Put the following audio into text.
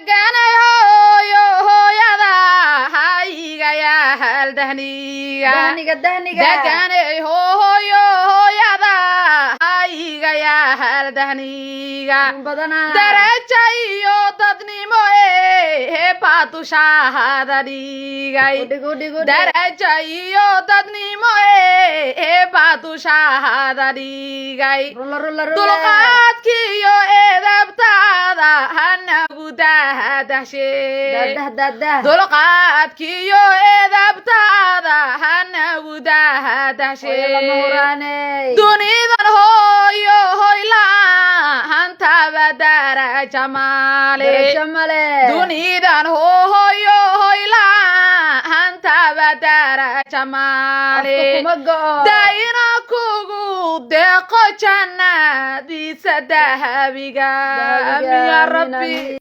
Ganay hooyo hooyada haygayaal dahniga. Dahniga, dahniga. Deganay hooyo hooyada haygayaal dahniga. Run badanaa. Daraja iyo dadnimo ee baa dushaada dhigay. Udhig, udhig, udhig. Daraja iyo dadnimo ee baa dushaada dhigay. Rulla, rulla, rulla. Dulqaadkiiyo eedabtaada hanagu daadashe. Dadah, dadah. Dulqaadkiiyo eedabtaada hanagu daadashe. Hooyo lama huraaney. Dunidan hooyo hoyla'aantaba daraja male. Darajo male. Dunidan hooyo hoyla'aantaba daraja male. Afka kuma go'o. Daina kugu deeqo jannadiisa dahabiga. Dahabiga, ya amiin, rabbi. Amiin.